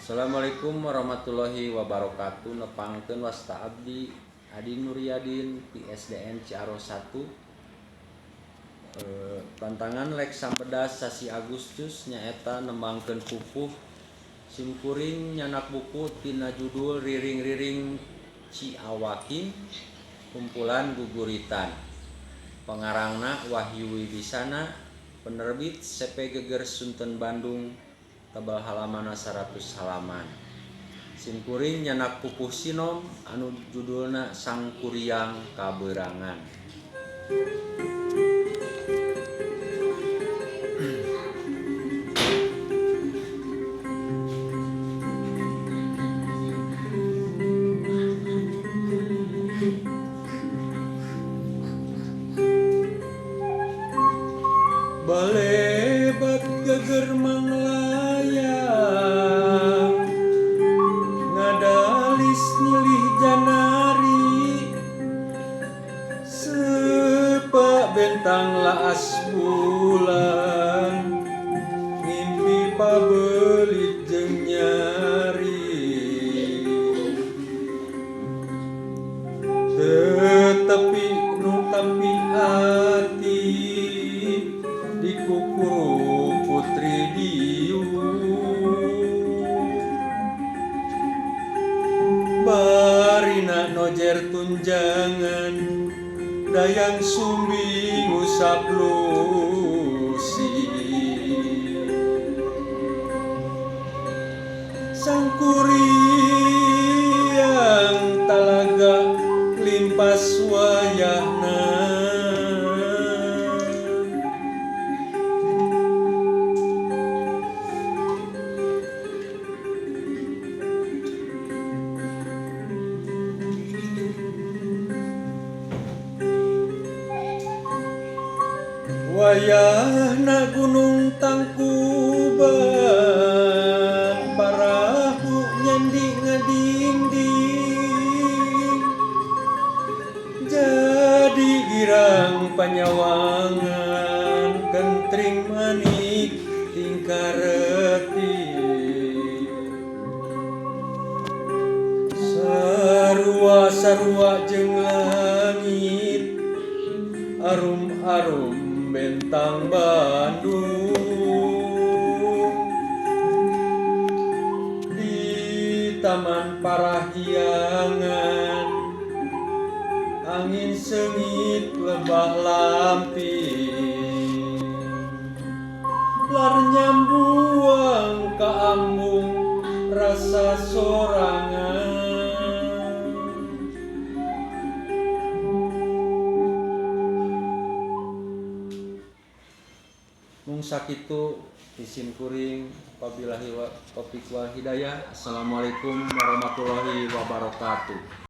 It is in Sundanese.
Assalamualaikum warahmatullahi wabarakatuh. Nepangkeun wasta abdi Adi Nuryadin ti SDN Ciaro 1. Pantangan Leksambedas sasi Agustus nyaeta nembangkeun pupuh. Simkuring nyandak buku tina judul Riring-riring Ciawaking, kumpulan guguritan, pengarangna Wahyu Wibisana, penerbit CP Geger Sunten Bandung, tebal halaman 100 halaman. Simkuring nyandak pupuh sinom anu judulna Sangkuriang Kabeurangan. Balebat geger manglayang, ngadalis nyilih janari, sepak bentang laas bulan, ngimpi pabelit jeung nyari. Tetapi nu tapi ati dikukuru putri diu, barina nojer tunjangan, dayang sumbi ngusap lusi. Sangkuriang talaga limpas wayahna, wayahna gunung Tangkuban parahu nyandi ngadingding, jadi girang panyawangan kentring manik tingkareti. Sarua sarua jeung langit, arum-arum bentang Bandung, di taman parahyangan angin sengit lebah lamping, lar nyambuang ka ambung rasa sorangan. Mung sakitu isim kuring, wabillahi wa taufik wal hidayah. Assalamualaikum warahmatullahi wabarakatuh.